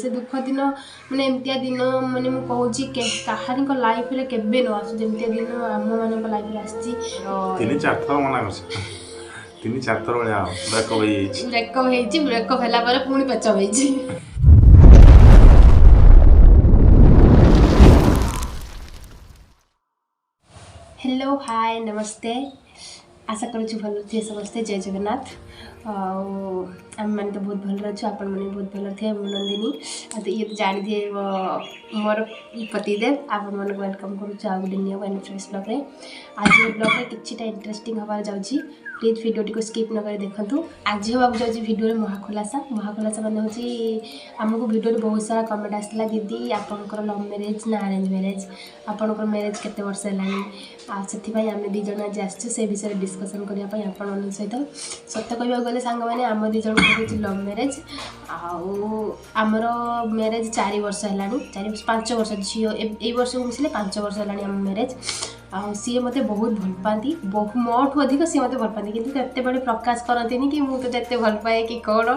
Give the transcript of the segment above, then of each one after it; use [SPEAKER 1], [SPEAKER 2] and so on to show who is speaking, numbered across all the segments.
[SPEAKER 1] ସେ ଦୁଃଖ ଦିନ ମାନେ ଏମିତିଆ ଦିନ, ମାନେ ମୁଁ କହୁଛି କାହାରିଙ୍କ ଲାଇଫରେ କେବେ ନ ଆସୁ, ଯେମିତିଆ ଦିନ ଆମମାନଙ୍କ ଲାଇଫରେ ଆସିଛି।
[SPEAKER 2] 3-4 ଥର ମନା କରିଛି, 3-4 ଥର ଭଳିଆ ବ୍ରେକଅପ୍ ହେଇଯାଇଛି।
[SPEAKER 1] ବ୍ରେକଅପ୍ ହେଇଛି, ବ୍ରେକଅପ୍ ହେଲା ପରେ ପୁଣି ପେଚଅପ୍ ହେଇଛି। ହ୍ୟାଲୋ, ହାଏ, ନମସ୍ତେ। ଆଶା କରୁଛୁ ଭଲ ଥିବେ ସମସ୍ତେ। ଜୟ ଜଗନ୍ନାଥ। ଆଉ ଆମେମାନେ ତ ବହୁତ ଭଲରେ ଅଛୁ, ଆପଣମାନେ ବି ବହୁତ ଭଲରେ ଥିବେ। ମୁଁ ନନ୍ଦିନୀ, ଆଉ ତ ଇଏ ତ ଜାଣିଥିବେ ମୋର ପତିଦେବ। ଆପଣମାନଙ୍କୁ welcome କରୁଛୁ ଆଉ ଗୋଟେ ନ୍ୟୁ ଆଣ୍ଡ ଫ୍ରେଶ୍ ବ୍ଲଗ୍ରେ। ଆଜିର ବ୍ଲଗ୍ରେ କିଛିଟା ଇଣ୍ଟରେଷ୍ଟିଂ ହେବାକୁ ଯାଉଛି। ପ୍ଲିଜ୍ ଭିଡ଼ିଓଟିକୁ ସ୍କିପ୍ ନ କରି ଦେଖନ୍ତୁ। ଆଜି ହେବାକୁ ଯାଉଛି ଭିଡ଼ିଓରେ ମହାଖୁଲାସା। ମହାଖୁଲାସା ମାନେ ହେଉଛି, ଆମକୁ ଭିଡ଼ିଓରେ ବହୁତ ସାରା କମେଣ୍ଟ ଆସିଥିଲା, ଦିଦି ଆପଣଙ୍କର ଲଭ୍ ମ୍ୟାରେଜ୍ ନା ଆରେଞ୍ଜ ମ୍ୟାରେଜ୍, ଆପଣଙ୍କର ମ୍ୟାରେଜ୍ କେତେ ବର୍ଷ ହେଲାଣି? ଆଉ ସେଥିପାଇଁ ଆମେ ଦୁଇ ଜଣ ଆଜି ଆସିଛୁ ସେ ବିଷୟରେ ଡିସ୍କସନ୍ କରିବା ପାଇଁ ଆପଣମାନଙ୍କ ସହିତ। ସତ କହିବାକୁ ଗଲେ ସାଙ୍ଗମାନେ, ଆମ ଦୁଇ ଜଣଙ୍କର ହେଉଛି ଲଭ୍ ମ୍ୟାରେଜ୍। ଆଉ ଆମର ମ୍ୟାରେଜ୍ 4 ବର୍ଷ ହେଲାଣି, 4-5 ବର୍ଷ। ଝିଅ ଏଇ ବର୍ଷକୁ ମିଶିଲେ 5 ବର୍ଷ ହେଲାଣି ଆମ ମ୍ୟାରେଜ୍। ଆଉ ସିଏ ମୋତେ ବହୁତ ଭଲ ପାଆନ୍ତି, ବହୁ ମୋଠୁ ଅଧିକ ସିଏ ମୋତେ ଭଲ ପାଆନ୍ତି। କିନ୍ତୁ କେତେବେଳେ ପ୍ରକାଶ କରନ୍ତିନି କି ମୁଁ ତୋତେ ଏତେ ଭଲ ପାଏ କି କ'ଣ।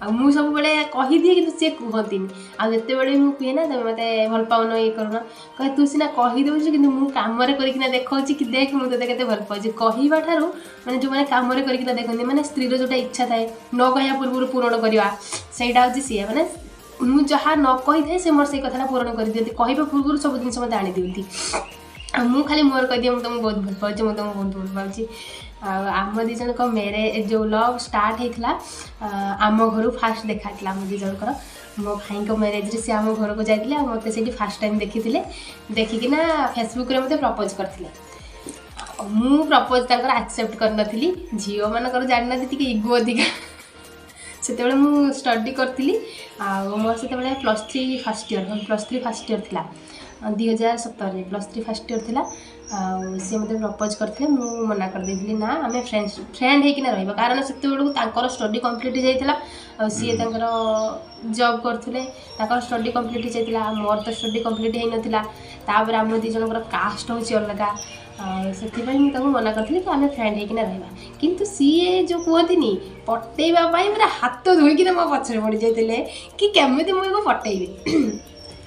[SPEAKER 1] ଆଉ ମୁଁ ସବୁବେଳେ କହିଦିଏ, କିନ୍ତୁ ସିଏ କୁହନ୍ତିନି। ଆଉ ଯେତେବେଳେ ମୁଁ କୁହେ ନା, ତମେ ମୋତେ ଭଲ ପାଉନ, ଇଏ କରୁନ, କହେ ତୁ ସିନା କହିଦେଉଛୁ, କିନ୍ତୁ ମୁଁ କାମରେ କରିକିନା ଦେଖାଉଛି କି ଦେଖ ମୁଁ ତୋତେ କେତେ ଭଲ ପାଉଛି। କହିବା ଠାରୁ ମାନେ ଯେଉଁମାନେ କାମରେ କରିକିନା ଦେଖନ୍ତି, ମାନେ ସ୍ତ୍ରୀର ଯେଉଁଟା ଇଚ୍ଛା ଥାଏ ନ କହିବା ପୂର୍ବରୁ ପୂରଣ କରିବା, ସେଇଟା ହେଉଛି ସିଏ। ମାନେ ମୁଁ ଯାହା ନ କହିଥାଏ, ସେ ମୋର ସେଇ କଥାଟା ପୂରଣ କରିଦିଅନ୍ତି। କହିବା ପୂର୍ବରୁ ସବୁ ଜିନିଷ ମୋତେ ଆଣିଦିଅନ୍ତି। ଆଉ ମୁଁ ଖାଲି ମୋର କହିଦିଏ, ମୁଁ ତୁମକୁ ବହୁତ ଭଲ ପାଉଛି, ମୁଁ ତୁମକୁ ବହୁତ ଭଲ ପାଉଛି। ଆଉ ଆମ ଦୁଇ ଜଣଙ୍କ ମ୍ୟାରେଜ୍ ଯେଉଁ ଲଭ୍ ଷ୍ଟାର୍ଟ ହେଇଥିଲା, ଆମ ଘରୁ ଫାଷ୍ଟ ଦେଖା ହେଇଥିଲା ଆମ ଦୁଇ ଜଣଙ୍କର। ମୋ ଭାଇଙ୍କ ମ୍ୟାରେଜ୍ରେ ସେ ଆମ ଘରକୁ ଯାଇଥିଲେ ଆଉ ମୋତେ ସେଇଠି ଫାଷ୍ଟ ଟାଇମ୍ ଦେଖିଥିଲେ। ଦେଖିକିନା ଫେସବୁକ୍ରେ ମୋତେ ପ୍ରପୋଜ୍ କରିଥିଲେ। ଆଉ ମୁଁ ପ୍ରପୋଜ୍ ତାଙ୍କର ଆକ୍ସେପ୍ଟ କରିନଥିଲି। ଝିଅମାନଙ୍କର ଜାଣିନାହାନ୍ତି, ଟିକେ ଇଗୋ ଅଧିକା। ସେତେବେଳେ ମୁଁ ଷ୍ଟଡି କରିଥିଲି ଆଉ ମୋର ସେତେବେଳେ +3 ଫାର୍ଷ୍ଟ ଇୟର୍, +3 ଫାର୍ଷ୍ଟ ଇୟର୍ ଥିଲା। 2017ରେ +3 ଫାର୍ଷ୍ଟ ଇୟର୍ ଥିଲା। ଆଉ ସିଏ ମୋତେ ପ୍ରପୋଜ୍ କରିଥିଲେ, ମୁଁ ମନା କରିଦେଇଥିଲି, ନା ଆମେ ଫ୍ରେଣ୍ଡ ହେଇକିନା ରହିବା। କାରଣ ସେତେବେଳକୁ ତାଙ୍କର ଷ୍ଟଡି କମ୍ପ୍ଲିଟ୍ ହେଇଯାଇଥିଲା ଆଉ ସିଏ ତାଙ୍କର ଜବ୍ କରୁଥିଲେ। ତାଙ୍କର ଷ୍ଟଡି କମ୍ପ୍ଲିଟ୍ ହେଇଯାଇଥିଲା, ମୋର ତ ଷ୍ଟଡି କମ୍ପ୍ଲିଟ୍ ହେଇନଥିଲା। ତାପରେ ଆମ ଦୁଇ ଜଣଙ୍କର କାଷ୍ଟ ହେଉଛି ଅଲଗା। ଆଉ ସେଥିପାଇଁ ମୁଁ ତାଙ୍କୁ ମନା କରିଥିଲି କି ଆମେ ଫ୍ରେଣ୍ଡ ହେଇକିନା ରହିବା। କିନ୍ତୁ ସିଏ ଯେଉଁ କୁହନ୍ତିନି, ପଟେଇବା ପାଇଁ ପୁରା ହାତ ଧୋଇକିନା ମୋ ପଛରେ ପଡ଼ିଯାଇଥିଲେ କି କେମିତି ମୁଁ ୟାକୁ ପଟେଇବି।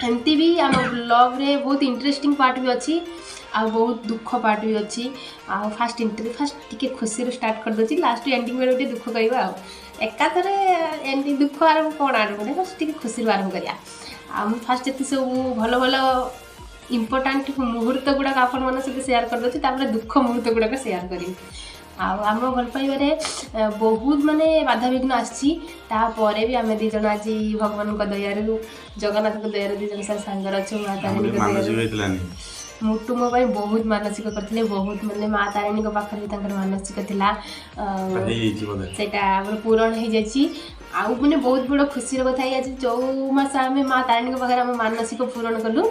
[SPEAKER 1] ଏମିତି ବି ଆମ ଲଭ୍ରେ ବହୁତ ଇଣ୍ଟରେଷ୍ଟିଂ ପାର୍ଟ ବି ଅଛି ଆଉ ବହୁତ ଦୁଃଖ ପାର୍ଟ ବି ଅଛି। ଆଉ ଫାଷ୍ଟ ଟିକେ ଖୁସିରୁ ଷ୍ଟାର୍ଟ କରିଦେଉଛି, ଲାଷ୍ଟ ଏଣ୍ଡିଂ ବେଳକୁ ଟିକେ ଦୁଃଖ କରିବା। ଆଉ ଏକାଥରେ ଏଣ୍ଡିଂ ଦୁଃଖ ଆରମ୍ଭ କ'ଣ ଆରମ୍ଭ କରିବା, ଫାଷ୍ଟ ଟିକେ ଖୁସିରୁ ଆରମ୍ଭ କରିବା। ଆଉ ମୁଁ ଫାଷ୍ଟ ଯେତେ ସବୁ ଭଲ ଭଲ ଇମ୍ପୋର୍ଟାଣ୍ଟ ମୁହୂର୍ତ୍ତ ଗୁଡ଼ାକ ଆପଣମାନଙ୍କ ସହିତ ସେୟାର କରିଦେଉଛି, ତାପରେ ଦୁଃଖ ମୁହୂର୍ତ୍ତ ଗୁଡ଼ାକ ସେୟାର କରିବି। ଆଉ ଆମ ଭଲ ପାଇବାରେ ବହୁତ ମାନେ ବାଧାବିଘ୍ନ ଆସିଛି, ତାପରେ ବି ଆମେ ଦୁଇ ଜଣ ଆଜି ଭଗବାନଙ୍କ ଦୟାରୁ, ଜଗନ୍ନାଥଙ୍କ ଦୟାରୁ ଦୁଇ ଜଣ ସାରା ସାଙ୍ଗରେ ଅଛୁ। ମା ତାରିଣୀଙ୍କ
[SPEAKER 2] ମାନସିକ
[SPEAKER 1] ଦୟାରୁ।
[SPEAKER 2] ହେଇଥିଲାନି?
[SPEAKER 1] ମୁଟୁ ମୋ ପାଇଁ ବହୁତ ମାନସିକ କରିଥିଲେ, ବହୁତ ମାନେ ମା ତାରିଣୀଙ୍କ ପାଖରେ ବି ତାଙ୍କର ମାନସିକ ଥିଲା ଆଉ
[SPEAKER 2] ହେଇଯାଇଛି ବୋଧେ।
[SPEAKER 1] ସେଇଟା ଆମର ପୂରଣ ହେଇଯାଇଛି। ଆଉ ମାନେ ବହୁତ ବଡ଼ ଖୁସିର କଥା ଏଇଆ ଯେ ଯେଉଁ ମାସ ଆମେ ମା ତାରିଣୀଙ୍କ ପାଖରେ ଆମ ମାନସିକ ପୂରଣ କଲୁ,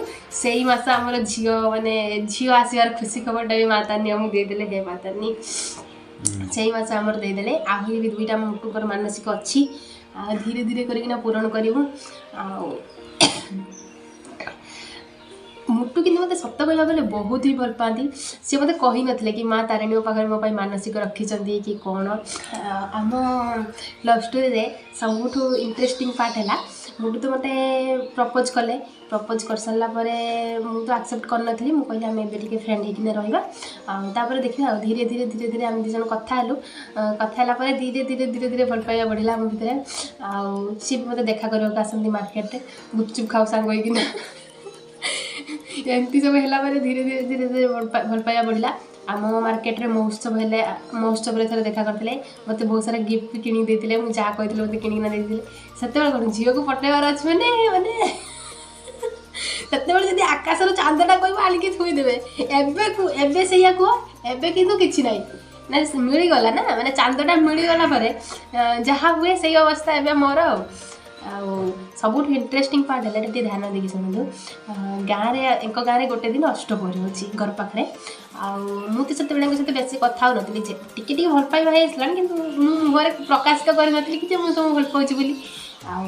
[SPEAKER 1] ସେଇ ମାସ ଆମର ଝିଅ, ମାନେ ଝିଅ ଆସିବାର ଖୁସି ଖବରଟା ବି ମା ତାରିଣୀ ଆମକୁ ଦେଇଦେଲେ। ହେ ମା ତାରିଣୀ, ସେଇ ମାସ ଆମର ଦେଇଦେଲେ। ଆହୁରି ବି ଦୁଇଟା ମୁଟୁଙ୍କର ମାନସିକ ଅଛି, ଆଉ ଧୀରେ ଧୀରେ କରିକିନା ପୂରଣ କରିବୁ। ଆଉ ମୁଟୁ କିନ୍ତୁ ମୋତେ ସତ କହିବାକୁ ଗଲେ ବହୁତ ହି ଭଲ ପାଆନ୍ତି। ସିଏ ମୋତେ କହିନଥିଲେ କି ମା ତାରିଣୀଙ୍କ ପାଖରେ ମୋ ପାଇଁ ମାନସିକ ରଖିଛନ୍ତି କି କ'ଣ। ଆମ ଲଭ୍ ଷ୍ଟୋରିରେ ସବୁଠୁ ଇଣ୍ଟରେଷ୍ଟିଂ ପାର୍ଟ ହେଲା, ମୁଟୁ ତ ମୋତେ ପ୍ରପୋଜ୍ କଲେ। ପ୍ରପୋଜ୍ କରିସାରିଲା ପରେ ମୁଁ ତ ଆକ୍ସେପ୍ଟ କରିନଥିଲି। ମୁଁ କହିଲି ଆମେ ଏବେ ଟିକେ ଫ୍ରେଣ୍ଡ ହେଇକିନା ରହିବା ଆଉ ତାପରେ ଦେଖିବା। ଆଉ ଧୀରେ ଧୀରେ ଧୀରେ ଧୀରେ ଆମେ ଦୁଇ ଜଣ କଥା ହେଲୁ। କଥା ହେଲା ପରେ ଧୀରେ ଧୀରେ ଧୀରେ ଧୀରେ ଭଲ ପାଇବା ବଢ଼ିଲା ଆମ ଭିତରେ। ଆଉ ସିଏ ବି ମୋତେ ଦେଖା କରିବାକୁ ଆସନ୍ତି ମାର୍କେଟରେ, ଗୁପଚୁପ୍ ଖାଉ ସାଙ୍ଗ ହେଇକିନା। ଏମିତି ସବୁ ହେଲା ପରେ ଧୀରେ ଧୀରେ ଧୀରେ ଧୀରେ ଭଲ ପାଇବା ବଢ଼ିଲା। ଆମ ମାର୍କେଟରେ ମହୋତ୍ସବ ହେଲେ, ମହୋତ୍ସବରେ ଥରେ ଦେଖା କରିଥିଲେ। ମୋତେ ବହୁତ ସାରା ଗିଫ୍ଟ ବି କିଣିକି ଦେଇଥିଲେ। ମୁଁ ଯାହା କହିଥିଲି ମୋତେ କିଣିକିନା ଦେଇଥିଲେ। ସେତେବେଳେ କ'ଣ ଝିଅକୁ ପଟେଇବାର ଅଛି, ମାନେ ମାନେ ସେତେବେଳେ ଯଦି ଆକାଶର ଚାନ୍ଦଟା କହିବ, ଆଣିକି ଥୋଇଦେବେ। ଏବେ ଏବେ ସେଇଆ କୁହ, ଏବେ କିନ୍ତୁ କିଛି ନାହିଁ ନା। ମିଳିଗଲା ନା, ମାନେ ଚାନ୍ଦଟା ମିଳିଗଲା ପରେ ଯାହା ହୁଏ ସେଇ ଅବସ୍ଥା ଏବେ ମୋର। ଆଉ ଆଉ ସବୁଠୁ ଇଣ୍ଟରେଷ୍ଟିଂ ପାର୍ଟ ହେଲା, ଟିକେ ଧ୍ୟାନ ଦେଇକି ଶୁଣନ୍ତୁ। ଗାଁରେ, ଏଙ୍କ ଗାଁରେ ଗୋଟେ ଦିନ ଅଷ୍ଟପ୍ରହରୀ ହେଉଛି ଘର ପାଖରେ। ଆଉ ମୁଁ ତ ସେତେବେଳେ ଏଙ୍କ ସହିତ ବେଶୀ କଥା ହେଉନଥିଲି, ଯେ ଟିକେ ଟିକେ ଭଲ ପାଇବା ହେଇଆସିଲାଣି, କିନ୍ତୁ ମୁଁ ମୁହଁରେ ପ୍ରକାଶ ତ କରିନଥିଲି କି ଯେ ମୁଁ ସବୁ ଭଲ ପାଉଛି ବୋଲି। ଆଉ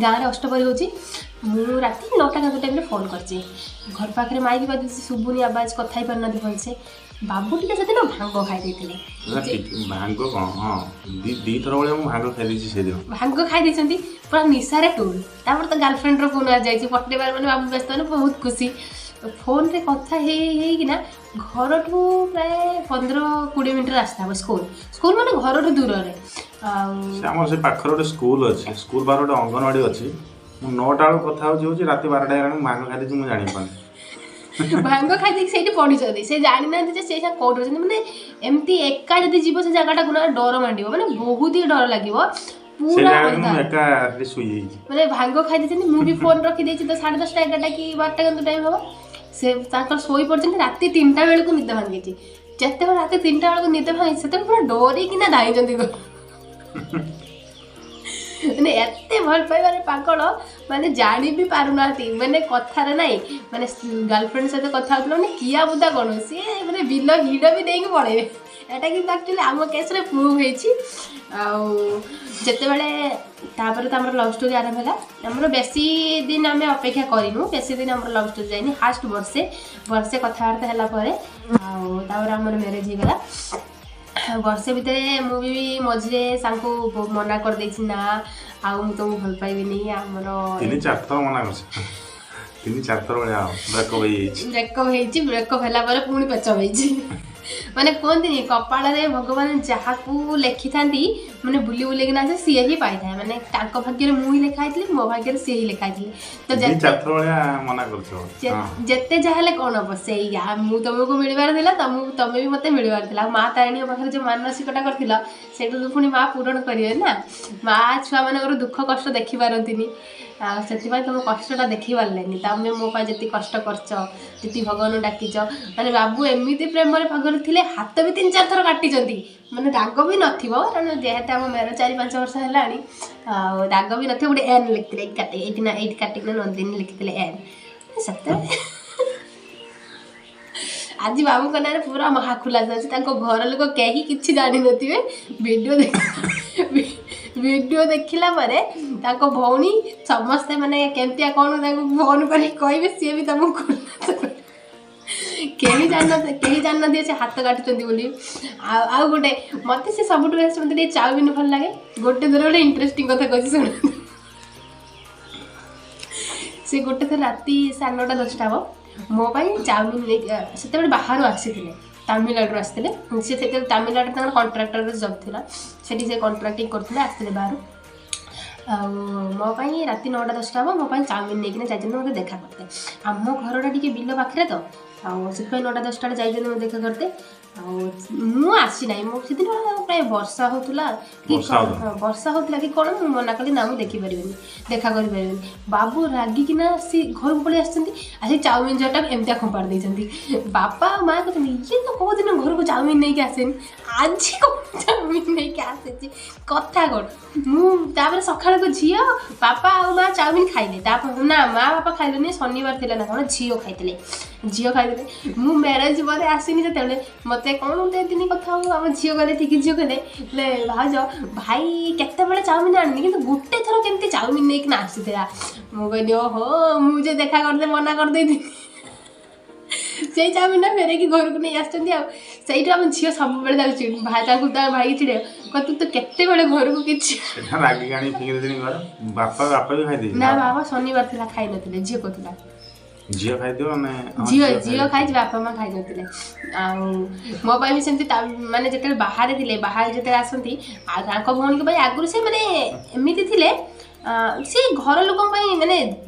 [SPEAKER 1] ଗାଁରେ ଅଷ୍ଟପ୍ରହରୀ ହେଉଛି, ମୁଁ ରାତି 9ଟା କେତେ ଟାଇମ୍ରେ ଫୋନ୍ କରିଛି। ଘର ପାଖରେ ମାଇକି ବାଜୁଛି, ଶୁଭୁନି ଆବାଜ, କଥା ହେଇପାରୁନାହାନ୍ତି ଭଲସେ। ବାବୁ ଟିକେ ସେଦିନ ଭାଙ୍ଗ ଖାଇ ଦେଇଥିଲେ।
[SPEAKER 2] ଭାଙ୍ଗ କ'ଣ? ହଁ, 2 ଥର ଭଳିଆ ମୁଁ ଭାଙ୍ଗ ଖାଇ ଦେଇଛି ସେଦିନ।
[SPEAKER 1] ଭାଙ୍ଗ ଖାଇ ଦେଇଛନ୍ତି, ପୁରା ନିଶାରେ ଟୁଲ୍। ତାପରେ ତ ଗାର୍ଲଫ୍ରେଣ୍ଡର ଫୋନ୍ ଆସିଯାଇଛି, ପଟେଇବାର ମାନେ ବାବୁ ବ୍ୟସ୍ତ, ମାନେ ବହୁତ ଖୁସି। ଫୋନ୍ରେ କଥା ହେଇ ହେଇକିନା ଘରଠୁ ପ୍ରାୟ 15-20 ମିନିଟ୍ ରାସ୍ତା ହେବ ସ୍କୁଲ। ସ୍କୁଲ ମାନେ ଘରଠୁ ଦୂରରେ। ଆଉ
[SPEAKER 2] ଆମର ସେ ପାଖରେ ଗୋଟେ ସ୍କୁଲ ଅଛି, ସ୍କୁଲ ପାଖରେ ଗୋଟେ ଅଙ୍ଗନବାଡ଼ି ଅଛି। ମୁଁ 9ଟା ବେଳକୁ କଥା ହେଉଛି ହେଉଛି ରାତି 12ଟା ହେଇଗଲାଣି। ମୁଁ ଭାଙ୍ଗ ଖାଇ ଦେଇଛି, ମୁଁ ଜାଣିପାରୁନି।
[SPEAKER 1] ଭାଙ୍ଗ ଖାଇ ଦେଇକି ସେଇଠି ପଡ଼ିଛନ୍ତି, ସେ ଜାଣିନାହାନ୍ତି ଯେ ସେ କୋଉଠି ଅଛନ୍ତି। ମାନେ ଏମିତି ଏକା ଯଦି ଯିବ ସେ ଜାଗାଟାକୁ ନା, ଡର ମାଡ଼ିବ, ମାନେ ବହୁତ ହି ଡର ଲାଗିବ।
[SPEAKER 2] ପୁରା ଏକା ଶୋଇଯାଇଛି।
[SPEAKER 1] ମାନେ ଭାଙ୍ଗ ଖାଇ ଦେଇଛନ୍ତି। ମୁଁ ବି ଫୋନ୍ ରଖିଦେଇଛି ତ 10:30, 11ଟା କି 12ଟା କିନ୍ତୁ ଟାଇମ୍ ହବ, ସେ ତାଙ୍କର ଶୋଇ ପଡ଼ିଛନ୍ତି। ରାତି 3ଟା ବେଳକୁ ନିଦ ଭାଙ୍ଗିଛି। ଯେତେବେଳେ ରାତି 3ଟା ବେଳକୁ ନିଦ ଭାଙ୍ଗିଛି, ସେତେବେଳେ ପୁରା ଡରିକିନା ଧାଇଁଛନ୍ତି। ମାନେ ଏତେ ଭଲ ପାଇବାରେ ପାଗଳ, ମାନେ ଜାଣି ବି ପାରୁନାହାନ୍ତି। ମାନେ କଥାରେ ନାହିଁ, ମାନେ ଗାର୍ଲଫ୍ରେଣ୍ଡ ସହିତ କଥା ହେଉଥିଲା ମାନେ କିଆ ବୁଦା କ'ଣ, ସିଏ ମାନେ ବିଲ ହିଡ଼ ବି ଦେଇକି ପଳେଇବେ। ଏଇଟା କିନ୍ତୁ ଆକ୍ଚୁଆଲି ଆମ କେସ୍ରେ ପ୍ରୁଭ୍ ହେଇଛି। ଆଉ ଯେତେବେଳେ ତାପରେ ତ ଆମର ଲଭ୍ ଷ୍ଟୋରି ଆରମ୍ଭ ହେଲା, ଆମର ବେଶୀ ଦିନ ଆମେ ଅପେକ୍ଷା କରିନୁ, ବେଶୀ ଦିନ ଆମର ଲଭ୍ ଷ୍ଟୋରି ଯାଇନି। ଫାଷ୍ଟ ବର୍ଷେ ବର୍ଷେ କଥାବାର୍ତ୍ତା ହେଲା ପରେ ଆଉ ତାପରେ ଆମର ମ୍ୟାରେଜ୍ ହେଇଗଲା। ବର୍ଷେ ଭିତରେ ମୁଁ ବି ମଝିରେ ତାଙ୍କୁ ମନା କରିଦେଇଛି, ନା ଆଉ ମୁଁ ତମକୁ ଭଲ ପାଇବିନି। ଆମର
[SPEAKER 2] 3-4 ଥର ମନା କରିଛି, 3-4 ଥର ଭଳିଆ ବ୍ରେକଅପ୍ ହେଇଯାଇଛି।
[SPEAKER 1] ବ୍ରେକଅପ୍ ହେଇଛି, ବ୍ରେକଅପ୍ ହେଲା ପରେ ପୁଣି ପେଚଅପ୍ ହେଇଛି। ମାନେ କୁହନ୍ତିନି, କପାଳରେ ଭଗବାନ ଯାହାକୁ ଲେଖିଥାନ୍ତି, ମାନେ ବୁଲି ବୁଲିକିନା ଆସେ, ସିଏ ହିଁ ପାଇଥାଏ। ମାନେ ତାଙ୍କ ଭାଗ୍ୟରେ ମୁଁ ହିଁ ଲେଖା ହେଇଥିଲି, ମୋ ଭାଗ୍ୟରେ ସିଏ ହିଁ ଲେଖା ହେଇଥିଲେ।
[SPEAKER 2] ତ ମନା କରୁଛ।
[SPEAKER 1] ଯେତେ ଯାହା ହେଲେ କ'ଣ ହବ, ସେଇଆ ମୁଁ ତମକୁ ମିଳିବାର ଥିଲା, ତମକୁ ତମେ ବି ମୋତେ ମିଳିବାର ଥିଲା। ଆଉ ମା ତାରିଣୀଙ୍କ ପାଖରେ ଯେଉଁ ମାନସିକଟା କରିଥିଲ, ସେଇଟା ତ ପୁଣି ମା ପୂରଣ କରିବେ ନା। ମା ଛୁଆମାନଙ୍କର ଦୁଃଖ କଷ୍ଟ ଦେଖିପାରନ୍ତିନି, ଆଉ ସେଥିପାଇଁ ତମ କଷ୍ଟଟା ଦେଖେଇ ପାରିଲେନି। ତମେ ମୋ ପାଇଁ ଯେତିକି କଷ୍ଟ କରିଛ, ଯେତିକି ଭଗବାନଙ୍କୁ ଡାକିଛ, ମାନେ ବାବୁ ଏମିତି ପ୍ରେମରେ ପାଗଳ ଥିଲେ, ହାତ ବି 3-4 ଥର କାଟିଛନ୍ତି। ମାନେ ଦାଗ ବି ନଥିବ, କାରଣ ଯେହେତୁ ଆମ ମ୍ୟାରେଜ୍ 4-5 ବର୍ଷ ହେଲାଣି, ଆଉ ଦାଗ ବି ନଥିବ। ଗୋଟେ ଏନ୍ ଲେଖିଥିଲେ ଏଇଠି କାଟି, ଏଇଠି ନା ଏଇଠି କାଟିକିନା ନନ୍ଦିନୀ ଲେଖିଥିଲେ ଏନ୍ ସେତେବେଳେ। ଆଜି ବାବୁଙ୍କ ନାଁରେ ପୁରା ମହା ଖୁଲାସା ଅଛି। ତାଙ୍କ ଘର ଲୋକ କେହି କିଛି ଜାଣିନଥିବେ। ଭିଡ଼ିଓ ଦେଖିଲା ପରେ ତାଙ୍କ ଭଉଣୀ ସମସ୍ତେ ମାନେ କେମିତିଆ କ'ଣ ତାଙ୍କୁ ଫୋନ୍ କରିକି କହିବେ, ସିଏ ବି ତମକୁ ଖୁଲାସା। କେହି ଜାଣିନଥିବେ, କେହି ଜାଣିନଥିବେ ସେ ହାତ କାଟୁଛନ୍ତି ବୋଲି। ଆଉ ଗୋଟେ ମୋତେ ସେ ସବୁଠୁ ବେଷ୍ଟ, ମୋତେ ଟିକେ ଚାଉମିନ ଭଲ ଲାଗେ। ଗୋଟେ ଥର ଗୋଟେ ଇଣ୍ଟରେଷ୍ଟିଂ କଥା କହୁଛି, ଶୁଣନ୍ତୁ। ସେ ଗୋଟେ ଥର ରାତି 9:30 10ଟା ହବ, ମୋ ପାଇଁ ଚାଉମିନ ନେଇକି, ସେତେବେଳେ ବାହାରୁ ଆସିଥିଲେ, ତାମିଲନାଡ଼ୁରୁ ଆସିଥିଲେ ସେ। ସେତେବେଳେ ତାମିଲନାଡ଼ୁରେ ତାଙ୍କର କଣ୍ଟ୍ରାକ୍ଟର ଜବ୍ ଥିଲା, ସେଠି ସେ କଣ୍ଟ୍ରାକ୍ଟିଂ କରୁଥିଲେ, ଆସିଥିଲେ ବାହାରୁ। ଆଉ ମୋ ପାଇଁ ରାତି 9ଟା 10ଟା ହବ, ମୋ ପାଇଁ ଚାଉମିନ ନେଇକିନା ଯାଇଛନ୍ତି ମୋତେ ଦେଖା କରିତେ। ଆମ ଘରଟା ଟିକେ ବିଲ ପାଖରେ ତ, ଆଉ ସେଥିପାଇଁ 9ଟା 10ଟା ଯାଇଛନ୍ତି ମୋତେ ଦେଖା କରିତେ। ଆଉ ମୁଁ ଆସିନାହିଁ। ମୁଁ ସେଦିନ ପ୍ରାୟ ବର୍ଷା ହେଉଥିଲା କି, ହଁ ବର୍ଷା ହେଉଥିଲା କି କ'ଣ, ମୁଁ ମନା କଲି, ନା ମୁଁ ଦେଖିପାରିବିନି, ଦେଖା କରିପାରିବିନି। ବାବୁ ରାଗିକିନା ସେ ଘରକୁ ପଳେଇ ଆସିଛନ୍ତି। ଆସି ଚାଉମିନ ଜରିଟାକୁ ଏମିତିଆ ଖୋପାଡ଼ି ଦେଇଛନ୍ତି। ବାପା ଆଉ ମା କହୁଛନ୍ତି, ଇଏ ତ କେଉଁଦିନ ଘରକୁ ଚାଉମିନ ନେଇକି ଆସେନି, ଆଜି କ'ଣ ଚାଉମିନ ନେଇକି ଆସିଛି, କଥା କ'ଣ? ମୁଁ ତାପରେ ସକାଳକୁ ଝିଅ, ବାପା ଆଉ ମା ଚାଉମିନ ଖାଇଲେ। ତାପରେ ନା ମା ବାପା ଖାଇଲେନି, ଶନିବାର ଥିଲା ନା କ'ଣ, ଝିଅ ଖାଇଥିଲେ, ଝିଅ ଖାଇଥିଲେ। ମୁଁ ମ୍ୟାରେଜ୍ ପରେ ଆସିନି ଯେତେବେଳେ, ମୋତେ କ'ଣ ଗୋଟେ ଦିନ କଥା ହଉ, ଆମ ଝିଅ କହିଲେ, ଠିକ ଝିଅ କହିଲେ, ହେଲେ ଭାଉଜ, ଭାଇ କେତେବେଳେ ଚାଉମିନ ଆଣିନି, କିନ୍ତୁ ଗୋଟେ ଥର କେମିତି ଚାଉମିନ ନେଇକିନା ଆସିଥିଲା। ମୁଁ କହିଲି, ଓହୋ, ମୁଁ ଯେ ଦେଖା କରିଦେ ମନା କରିଦେଇଥିଲି, ସେଇ ଚାଉମିନଟା ଫେରେଇକି ଘରକୁ ନେଇ ଆସିଛନ୍ତି। ଆଉ ସେଇଠୁ ଆମ ଝିଅ ସବୁବେଳେ ତାକୁ ଭାଇ, ତାକୁ ତା ଭାଇକି ଚିଡ଼େ, ତୁ ତ କେତେବେଳେ ଘରକୁ କିଛି
[SPEAKER 2] ରାଗିକି ଆଣି ଫିଙ୍ଗି ଦେଇଥିଲି ଘରେ। ବାପା ବି ଖାଇଦେଇଥିଲେ।
[SPEAKER 1] ନା, ବାବା ଶନିବାର ଥିଲା, ଖାଇନଥିଲେ, ଝିଅ କହୁଥିଲା।
[SPEAKER 2] ଝିଅ ଖାଇଥିବ ମାନେ।
[SPEAKER 1] ଝିଅ ଖାଇଛି, ବାପା ମା ଖାଇନଥିଲେ। ଆଉ ମୋ ପାଇଁ ବି ସେମିତି, ମାନେ ଯେତେବେଳେ ବାହାରେ ଥିଲେ, ବାହାରେ ଯେତେବେଳେ ଆସନ୍ତି, ଆଉ ତାଙ୍କ ଭଉଣୀଙ୍କ ପାଇଁ ଆଗରୁ ସେ ମାନେ ଏମିତି ଥିଲେ, ସେ ଘର ଲୋକଙ୍କ ପାଇଁ ମାନେ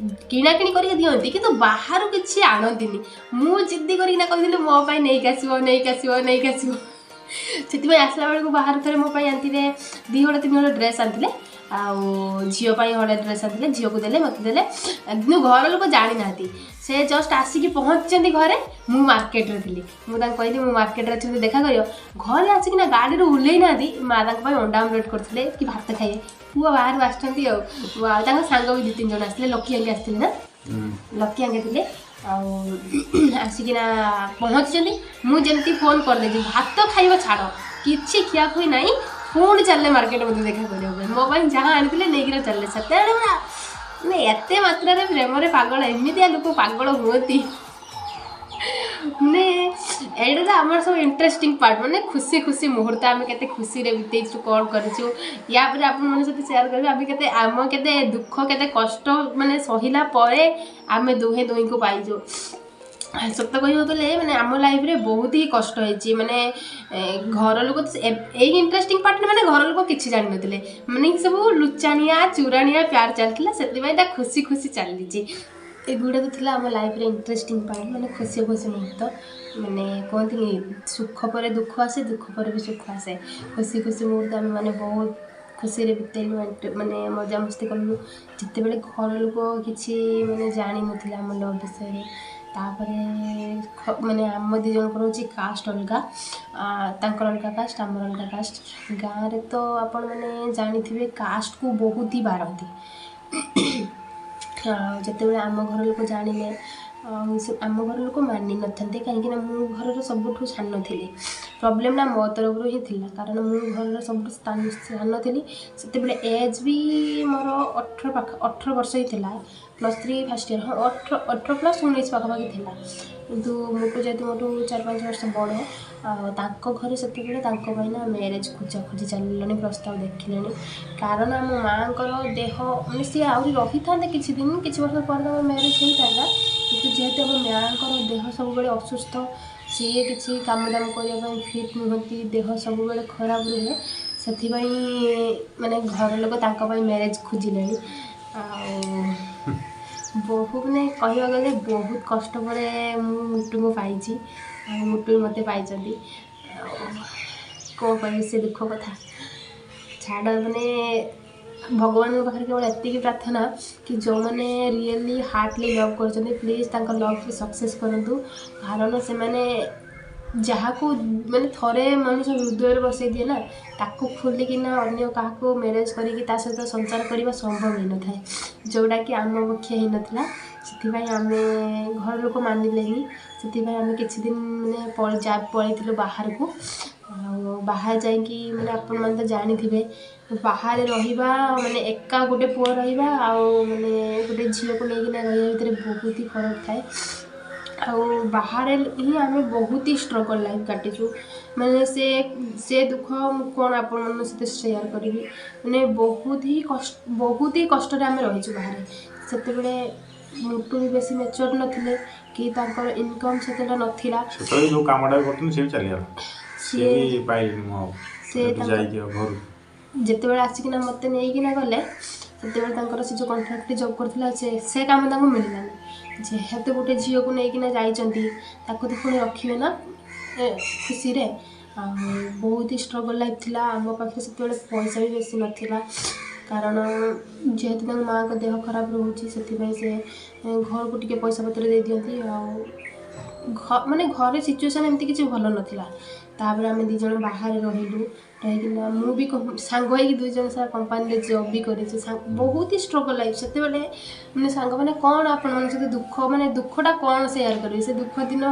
[SPEAKER 1] କିଣାକିଣି କରିକି ଦିଅନ୍ତି, କିନ୍ତୁ ବାହାରୁ କିଛି ଆଣନ୍ତିନି। ମୁଁ ଜିଦ୍ଦି କରିକିନା କହିଥିଲି, ମୋ ପାଇଁ ନେଇକି ଆସିବ, ନେଇକି ଆସିବ, ନେଇକି ଆସିବ। ସେଥିପାଇଁ ଆସିଲା ବେଳକୁ ବାହାରୁ ଥରେ ମୋ ପାଇଁ ଆଣିଥିଲେ, 2 ହଳ 3 ହଳ ଡ୍ରେସ୍ ଆଣିଥିଲେ, ଆଉ ଝିଅ ପାଇଁ ହଳେ ଡ୍ରେସ୍ ଆଣିଥିଲେ, ଝିଅକୁ ଦେଲେ, ମୋତେ ଦେଲେ। କିନ୍ତୁ ଘର ଲୋକ ଜାଣିନାହାନ୍ତି। ସେ ଜଷ୍ଟ ଆସିକି ପହଞ୍ଚିଛନ୍ତି ଘରେ, ମୁଁ ମାର୍କେଟରେ ଥିଲି। ମୁଁ ତାଙ୍କୁ କହିଲି, ମୁଁ ମାର୍କେଟରେ ଅଛି, ଦେଖା କରିବ। ଘରେ ଆସିକିନା ଗାଡ଼ିରୁ ଓହ୍ଲେଇ ନାହାନ୍ତି, ମା ତାଙ୍କ ପାଇଁ ଅଣ୍ଡା ଅମଲେଟ୍ କରିଥିଲେ କି ଭାତ ଖାଇବେ, ପୁଅ ବାହାରୁ ଆସିଛନ୍ତି। ଆଉ ତାଙ୍କ ସାଙ୍ଗ ବି 2-3 ଜଣ ଆସିଥିଲେ, ଲକି ଆଙ୍ଗେ ଆସିଥିଲେ ନା, ଲକି ଆଙ୍ଗେ ଥିଲେ। ଆଉ ଆସିକିନା ପହଞ୍ଚିଛନ୍ତି, ମୁଁ ଯେମିତି ଫୋନ୍ କରିଦେଇଛି, ଭାତ ଖାଇବା ଛାଡ଼, କିଛି ଖିଆଖୁଇ ନାହିଁ, ପୁଣି ଚାଲିଲେ ମାର୍କେଟ ମୋତେ ଦେଖା କରିବା ପାଇଁ। ମୋ ପାଇଁ ଯାହା ଆଣିଥିଲେ ନେଇକିନା ଚାଲିଲେ। ସେତେବେଳେ ପୁରା ମାନେ ଏତେ ମାତ୍ରାରେ ପ୍ରେମରେ ପାଗଳ, ଏମିତିଆ ଲୋକ ପାଗଳ ହୁଅନ୍ତି। ମାନେ ଏଇଟା ତ ଆମର ସବୁ ଇଣ୍ଟରେଷ୍ଟିଂ ପାର୍ଟ, ମାନେ ଖୁସି ଖୁସି ମୁହୂର୍ତ୍ତ, ଆମେ କେତେ ଖୁସିରେ ବିତେଇଛୁ, କ'ଣ କରିଛୁ। ୟା ପରେ ଆପଣମାନଙ୍କ ସହିତ ସେୟାର କରିବୁ ଆମେ କେତେ, ଆମ କେତେ ଦୁଃଖ କେତେ କଷ୍ଟ ମାନେ ସହିଲା ପରେ ଆମେ ଦୁହେଁ ଦୁହିଁଙ୍କୁ ପାଇଛୁ। ସତ କହିବାକୁ ଗଲେ ମାନେ ଆମ ଲାଇଫ୍ରେ ବହୁତ ହି କଷ୍ଟ ହେଇଛି। ମାନେ ଘର ଲୋକ ତ ଏଇ ଇଣ୍ଟରେଷ୍ଟିଂ ପାର୍ଟ, ମାନେ ଘର ଲୋକ କିଛି ଜାଣିନଥିଲେ, ମାନେ ସବୁ ଲୁଚାଣିଆ ଚୁରାଣିଆ ପ୍ୟାର ଚାଲିଥିଲା, ସେଥିପାଇଁ ତା ଖୁସି ଖୁସି ଚାଲିଛି। ଏଗୁଡ଼ା ତ ଥିଲା ଆମ ଲାଇଫ୍ରେ ଇଣ୍ଟରେଷ୍ଟିଂ ପାର୍ଟ, ମାନେ ଖୁସି ଖୁସି ମୁହୂର୍ତ୍ତ। ମାନେ କୁହନ୍ତିନି ସୁଖ ପରେ ଦୁଃଖ ଆସେ, ଦୁଃଖ ପରେ ବି ସୁଖ ଆସେ। ଖୁସି ଖୁସି ମୁହୂର୍ତ୍ତ ଆମେ ମାନେ ବହୁତ ଖୁସିରେ ବିତେଇଲୁ, ମାନେ ମଜାମସ୍ତି କଲୁ। ଯେତେବେଳେ ଘର ଲୋକ କିଛି ମାନେ ଜାଣିନଥିଲେ ଆମ ଲଭ୍ ବିଷୟରେ। ତାପରେ ମାନେ ଆମ ଦୁଇ ଜଣଙ୍କର ହେଉଛି କାଷ୍ଟ ଅଲଗା, ତାଙ୍କର ଅଲଗା କାଷ୍ଟ, ଆମର ଅଲଗା କାଷ୍ଟ। ଗାଁରେ ତ ଆପଣମାନେ ଜାଣିଥିବେ କାଷ୍ଟକୁ ବହୁତ ହି ବାରନ୍ତି। ଆଉ ଯେତେବେଳେ ଆମ ଘର ଲୋକ ଜାଣିଲେ, ଆଉ ସେ ଆମ ଘର ଲୋକ ମାନିନଥାନ୍ତେ, କାହିଁକିନା ମୁଁ ଘରର ସବୁଠୁ ସାନ ଥିଲି। ପ୍ରୋବ୍ଲେମଟା ମୋ ତରଫରୁ ହିଁ ଥିଲା, କାରଣ ମୁଁ ଘରର ସବୁଠୁ ସାନ ଥିଲି। ସେତେବେଳେ ଏଜ୍ ବି ମୋର 18 ପାଖ, 18 ବର୍ଷ ହିଁ ଥିଲା, +3 ଫାର୍ଷ୍ଟ ଇୟର୍। ହଁ, 18 ପ୍ଲସ୍ 19 ପାଖାପାଖି ଥିଲା। କିନ୍ତୁ ମୋଠୁ ଯେହେତୁ ମୋଠୁ 4-5 ବର୍ଷ ବଡ଼, ଆଉ ତାଙ୍କ ଘରେ ସେତେବେଳେ ତାଙ୍କ ପାଇଁ ନା ମ୍ୟାରେଜ୍ ଖୋଜାଖୋଜି ଚାଲିଲାଣି, ପ୍ରସ୍ତାବ ଦେଖିଲେଣି। କାରଣ ଆମ ମାଆଙ୍କର ଦେହ ମାନେ ସିଏ ଆହୁରି ରହିଥାନ୍ତେ କିଛି ଦିନ, କିଛି ବର୍ଷ ପରେ ତାଙ୍କର ମ୍ୟାରେଜ୍ ହେଇଥାନ୍ତା, କିନ୍ତୁ ଯେହେତୁ ଆମ ମାଆଙ୍କର ଦେହ ସବୁବେଳେ ଅସୁସ୍ଥ, ସିଏ କିଛି କାମ ଦାମ କରିବା ପାଇଁ ଫିଟ୍ ନୁହନ୍ତି, ଦେହ ସବୁବେଳେ ଖରାପ ରୁହେ, ସେଥିପାଇଁ ମାନେ ଘର ଲୋକ ତାଙ୍କ ପାଇଁ ମ୍ୟାରେଜ୍ ଖୋଜିଲେଣି। ଆଉ ବହୁ ମାନେ କହିବାକୁ ଗଲେ ବହୁତ କଷ୍ଟ ପରେ ମୁଁ ମୁଟୁକୁ ପାଇଛି, ଆଉ ମୁଟୁ ବି ମୋତେ ପାଇଛନ୍ତି। ଆଉ କ'ଣ କହିବି ସେ ଦୁଃଖ କଥା ଛାଡ଼। ମାନେ ଭଗବାନଙ୍କ ପାଖରେ କେବଳ ଏତିକି ପ୍ରାର୍ଥନା କି ଯେଉଁମାନେ ରିଏଲି ହାର୍ଟଲି ଲଭ୍ କରୁଛନ୍ତି, ପ୍ଲିଜ୍ ତାଙ୍କ ଲଭ୍କୁ ସକ୍ସେସ୍ କରନ୍ତୁ। କାରଣ ସେମାନେ ଯାହାକୁ ମାନେ ଥରେ ମଣିଷ ହୃଦୟରେ ବସେଇ ଦିଏ ନା, ତାକୁ ଖୋଲିକିନା ଅନ୍ୟ କାହାକୁ ମ୍ୟାରେଜ୍ କରିକି ତା ସହିତ ସଂସାର କରିବା ସମ୍ଭବ ହେଇନଥାଏ, ଯେଉଁଟାକି ଆମ ପକ୍ଷେ ହେଇନଥିଲା। ସେଥିପାଇଁ ଆମେ ଘର ଲୋକ ମାନିଲେନି, ସେଥିପାଇଁ ଆମେ କିଛି ଦିନ ମାନେ ପଳେଇଥିଲୁ ବାହାରକୁ। ଆଉ ବାହାରେ ଯାଇକି ମାନେ ଆପଣମାନେ ତ ଜାଣିଥିବେ, ବାହାରେ ରହିବା ମାନେ ଏକା ଗୋଟେ ପୁଅ ରହିବା ଆଉ ମାନେ ଗୋଟେ ଝିଅକୁ ନେଇକିନା ରହିବା ଭିତରେ ବହୁତ ହି ଫରକ ଥାଏ। ଆଉ ବାହାରେ ହିଁ ଆମେ ବହୁତ ହି ଷ୍ଟ୍ରଗଲ୍ ଲାଇଫ୍ କାଟିଛୁ। ମାନେ ସେ ଦୁଃଖ ମୁଁ କ'ଣ ଆପଣମାନଙ୍କ ସହିତ ସେୟାର କରିବି, ମାନେ ବହୁତ ହି କଷ୍ଟ, ବହୁତ ହି କଷ୍ଟରେ ଆମେ ରହିଛୁ ବାହାରେ। ସେତେବେଳେ ମୋଟୁ ବି ବେଶୀ ମ୍ୟାଚୁଅର୍ ନଥିଲେ କି ତାଙ୍କର ଇନକମ୍ ସେତେଟା ନଥିଲା।
[SPEAKER 2] ସେତେବେଳେ ଯେଉଁ କାମଟା କରୁଥିଲି ସେ ବି ଚାଲିଗଲା, ସିଏ ବି ପାଇଲିନି ମୁଁ ଆଉ
[SPEAKER 1] ସେ
[SPEAKER 2] ଯାଇକି ଆଉ ଘରୁ
[SPEAKER 1] ଯେତେବେଳେ ଆସିକିନା ମୋତେ ନେଇକିନା ଗଲେ, ସେତେବେଳେ ତାଙ୍କର ସେ ଯେଉଁ କଣ୍ଟ୍ରାକ୍ଟରେ ଜବ୍ କରୁଥିଲା ସେ କାମ ତାଙ୍କୁ ମିଳିଲାନି। ଯେହେତୁ ଗୋଟେ ଝିଅକୁ ନେଇକିନା ଯାଇଛନ୍ତି, ତାକୁ ତ ପୁଣି ରଖିବେ ନା ଖୁସିରେ। ଆଉ ବହୁତ ହି ଷ୍ଟ୍ରଗଲ୍ ଲାଇଫ୍ ଥିଲା। ଆମ ପାଖରେ ସେତେବେଳେ ପଇସା ବି ବେଶୀ ନଥିଲା, କାରଣ ଯେହେତୁ ତାଙ୍କ ମାଆଙ୍କ ଦେହ ଖରାପ ରହୁଛି, ସେଥିପାଇଁ ସେ ଘରକୁ ଟିକେ ପଇସା ପତ୍ର ଦେଇଦିଅନ୍ତି। ଆଉ ମାନେ ଘରେ ସିଚୁଏସନ୍ ଏମିତି କିଛି ଭଲ ନଥିଲା। ତାପରେ ଆମେ ଦୁଇ ଜଣ ବାହାରେ ରହିଲୁ, ରହିକିନା ମୁଁ ବି ସାଙ୍ଗ ହେଇକି ଦୁଇ ଜଣ ସାରା କମ୍ପାନୀରେ ଜବ୍ ବି କରିଛୁ। ବହୁତ ହି ଷ୍ଟ୍ରଗଲ୍ ଲାଇଫ୍ ସେତେବେଳେ। ମାନେ ସାଙ୍ଗମାନେ କ'ଣ ଆପଣମାନଙ୍କ ସହିତ ଦୁଃଖ ମାନେ ଦୁଃଖଟା କ'ଣ ସେୟାର କରିବି, ସେ ଦୁଃଖ ଦିନ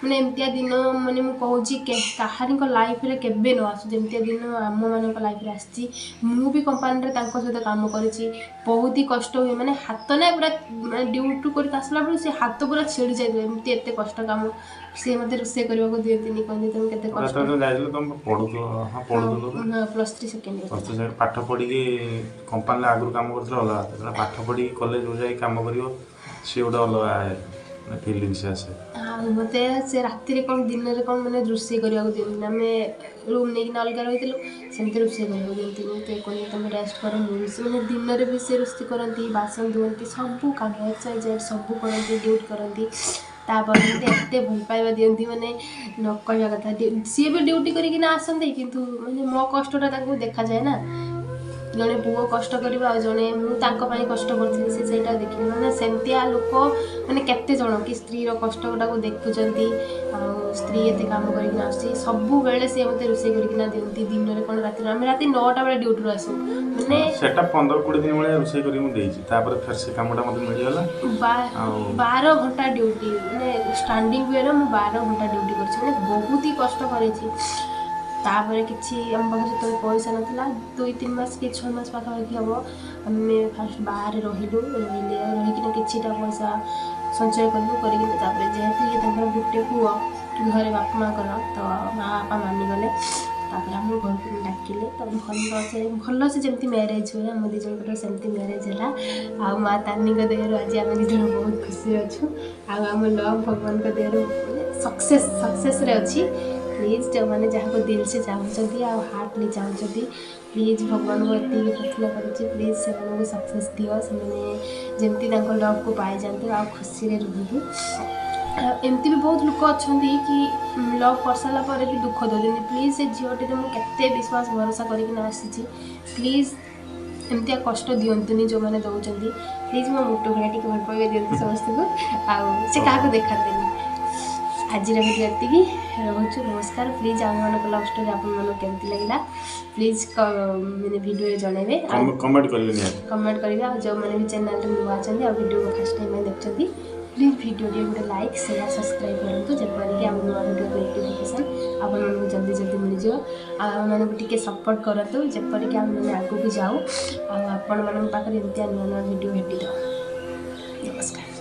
[SPEAKER 1] ମାନେ ଏମିତିଆ ଦିନ ମାନେ ମୁଁ କହୁଛି କାହାରିଙ୍କ ଲାଇଫ୍ରେ କେବେ ନ ଆସୁ, ଯେମିତିଆ ଦିନ ଆମମାନଙ୍କ ଲାଇଫ୍ରେ ଆସିଛି। ମୁଁ ବି କମ୍ପାନୀରେ ତାଙ୍କ ସହିତ କାମ କରିଛି, ବହୁତ ହି କଷ୍ଟ ହୁଏ। ମାନେ ହାତ ନା ପୁରା ମାନେ ଡ୍ୟୁଟି କରିକି ଆସିଲା ବେଳକୁ ସେ ହାତ ପୁରା ଛିଡ଼ି ଯାଇଥିବ, ଏମିତି ଏତେ କଷ୍ଟ କାମ। ସିଏ ମୋତେ ରୋଷେଇ କରିବାକୁ ଦିଅନ୍ତିନି, କହନ୍ତି ତମେ କେତେ କଷ୍ଟ।
[SPEAKER 2] ଯାଇଥିଲ ତମେ ପଢୁଥିଲ? ହଁ, ପଢୁଥିଲ।
[SPEAKER 1] +3 ସେକେଣ୍ଡ ଇୟର୍।
[SPEAKER 2] ପାଠ ପଢ଼ିକି କମ୍ପାନୀରେ ଆଗରୁ କାମ କରୁଥିଲ ଅଲଗା, ପାଠ ପଢ଼ିକି କଲେଜକୁ ଯାଇ କାମ କରିବ ସିଏ ଗୋଟେ ଅଲଗା ଫିଲିଙ୍ଗସ୍ ଆସେ।
[SPEAKER 1] ଆଉ ମୋତେ ସେ ରାତିରେ କ'ଣ ଦିନରେ କ'ଣ ମାନେ ରୋଷେଇ କରିବାକୁ ଦିଅନ୍ତିନି। ଆମେ ରୁମ୍ ନେଇକିନା ଅଲଗା ରହିଥିଲୁ, ସେମିତି ରୋଷେଇ କରିବାକୁ ଦିଅନ୍ତିନି। ମୋତେ କୁହନ୍ତି ତମେ ରେଷ୍ଟ କର, ମୁଁ ରୋଷେଇ ମାନେ ଦିନରେ ବି ସେ ରୋଷେଇ କରନ୍ତି, ବାସନ ଧୁଅନ୍ତି, ସବୁ କାମ ଏକ୍ସ ୱାଇ ଜେଡ଼୍ ସବୁ କରନ୍ତି, ଡ୍ୟୁଟି କରନ୍ତି। ତାପରେ ମୋତେ ଏତେ ଭଲ ପାଇବା ଦିଅନ୍ତି, ମାନେ ନ କହିବା କଥା। ସିଏ ବି ଡ୍ୟୁଟି କରିକିନା ଆସନ୍ତି, କିନ୍ତୁ ମାନେ ମୋ କଷ୍ଟଟା ତାଙ୍କୁ ଦେଖାଯାଏ ନା। ଜଣେ ପୁଅ କଷ୍ଟ କରିବ ଆଉ ଜଣେ ମୁଁ ତାଙ୍କ ପାଇଁ କଷ୍ଟ କରୁଥିଲି, ସେ ସେଇଟା ଦେଖିଲେ। ମାନେ ସେମିତିଆ ଲୋକ ମାନେ କେତେ ଜଣ କି ସ୍ତ୍ରୀର କଷ୍ଟଟାକୁ ଦେଖୁଛନ୍ତି, ଆଉ ସ୍ତ୍ରୀ ଏତେ କାମ କରିକିନା ଆସୁଛି। ସବୁବେଳେ ସିଏ ମୋତେ ରୋଷେଇ କରିକିନା ଦିଅନ୍ତି, ଦିନରେ କ'ଣ ରାତିରେ। ଆମେ ରାତି 9ଟା ବେଳେ ଡ୍ୟୁଟିରୁ ଆସୁ, ମାନେ
[SPEAKER 2] ସେଟା 15-20 ଦିନ ଭଳିଆ ରୋଷେଇ କରିକି ମୁଁ ଦେଇଛି। ତାପରେ ଫେର ସେ କାମଟା ମୋତେ ମିଳିଗଲା।
[SPEAKER 1] 12 ଘଣ୍ଟା ଡ୍ୟୁଟି, ମାନେ ଷ୍ଟାଣ୍ଡିଂ ୱେରେ ମୁଁ 12 ଘଣ୍ଟା ଡ୍ୟୁଟି କରିଛି, ମାନେ ବହୁତ ହି କଷ୍ଟ କରିଛି। ତାପରେ କିଛି ଆମ ପାଖରେ ସେତେବେଳେ ପଇସା ନଥିଲା, 2-3 ମାସ କି 6 ମାସ ପାଖାପାଖି ହେବ ଆମେ ଫାଷ୍ଟ ବାହାରେ ରହିଲୁ। ରହିକିନା କିଛିଟା ପଇସା ସଞ୍ଚୟ କଲୁ କରିକିନା ତାପରେ ଯେହେତୁ ଇଏ ତାଙ୍କର ଗୋଟେ ପୁଅ ଘରେ ବାପା ମାଆଙ୍କର, ତ ମା ବାପା ମାନିଗଲେ। ତାପରେ ଆମ ଘରକୁ ଡାକିଲେ, ତ ଭଲସେ ଭଲସେ ଯେମିତି ମ୍ୟାରେଜ୍ ହୁଏ ଆମ ଦୁଇ ଜଣଙ୍କର ସେମିତି ମ୍ୟାରେଜ୍ ହେଲା। ଆଉ ମା ତାରିଣୀଙ୍କ ଦେହରୁ ଆଜି ଆମେ ଦୁଇ ଜଣ ବହୁତ ଖୁସିରେ ଅଛୁ। ଆଉ ଆମ ଲଭ୍ ଭଗବାନଙ୍କ ଦେହରୁ ମାନେ ସକ୍ସେସ୍ରେ ଅଛି। ପ୍ଲିଜ୍ ଯେଉଁମାନେ ଯାହାକୁ ଦିଲ୍ ସେ ଚାହୁଁଛନ୍ତି ଆଉ ହାର୍ଟଲି ଚାହୁଁଛନ୍ତି, ପ୍ଲିଜ୍ ଭଗବାନଙ୍କୁ ଏତିକି ପ୍ରାର୍ଥନା କରୁଛି, ପ୍ଲିଜ୍ ସେମାନଙ୍କୁ ସକ୍ସେସ୍ ଦିଅ, ସେମାନେ ଯେମିତି ତାଙ୍କ ଲଭ୍କୁ ପାଇଯାଆନ୍ତୁ ଆଉ ଖୁସିରେ ରୁହନ୍ତୁ। ଆଉ ଏମିତି ବି ବହୁତ ଲୋକ ଅଛନ୍ତି କି ଲଭ୍ କରିସାରିଲା ପରେ ବି ଦୁଃଖ ଦେଉଛନ୍ତି। ପ୍ଲିଜ୍ ସେ ଝିଅଟି ତ ମୁଁ କେତେ ବିଶ୍ୱାସ ଭରସା କରିକିନା ଆସିଛି, ପ୍ଲିଜ୍ ଏମିତିଆ କଷ୍ଟ ଦିଅନ୍ତୁନି ଯେଉଁମାନେ ଦେଉଛନ୍ତି। ପ୍ଲିଜ୍ ମୋ ମୋଟୁ ଭଳିଆ ଟିକେ ଭଲ ପାଇବା ଦିଅନ୍ତୁ ସମସ୍ତଙ୍କୁ, ଆଉ ସେ କାହାକୁ ଦେଖାନ୍ତିନି। ଆଜିର ଭିଡ଼ିଓ ଏତିକି ରହୁଛୁ, ନମସ୍କାର। ପ୍ଲିଜ୍ ଆମମାନଙ୍କ ଲଭ୍ ଷ୍ଟୋରି ଆପଣମାନଙ୍କୁ କେମିତି ଲାଗିଲା ପ୍ଲିଜ୍ ମାନେ ଭିଡ଼ିଓରେ ଜଣାଇବେ, ଆଉ
[SPEAKER 2] କମେଣ୍ଟ କରିବେ, ନିହାତି
[SPEAKER 1] କମେଣ୍ଟ କରିବେ। ଆଉ ଯେଉଁମାନେ ବି ଚ୍ୟାନେଲରେ ନୂଆ ଅଛନ୍ତି ଆଉ ଭିଡ଼ିଓକୁ ଫାର୍ଷ୍ଟ ଟାଇମ୍ ପାଇଁ ଦେଖୁଛନ୍ତି, ପ୍ଲିଜ୍ ଭିଡ଼ିଓଟି ଗୋଟେ ଲାଇକ୍, ସେୟାର, ସବସ୍କ୍ରାଇବ୍ କରନ୍ତୁ, ଯେପରିକି ଆମ ନୂଆ ଭିଡ଼ିଓ ନୋଟିଫିକେସନ୍ ଆପଣମାନଙ୍କୁ ଜଲ୍ଦି ଜଲ୍ଦି ମିଳିଯିବ। ଆଉ ଆମମାନଙ୍କୁ ଟିକେ ସପୋର୍ଟ କରନ୍ତୁ, ଯେପରିକି ଆମେମାନେ ଆଗକୁ ଯାଉ ଆଉ ଆପଣମାନଙ୍କ ପାଖରେ ଏମିତିଆ ନୂଆ ନୂଆ ଭିଡ଼ିଓ ଭେଟି ଦେଉ। ନମସ୍କାର।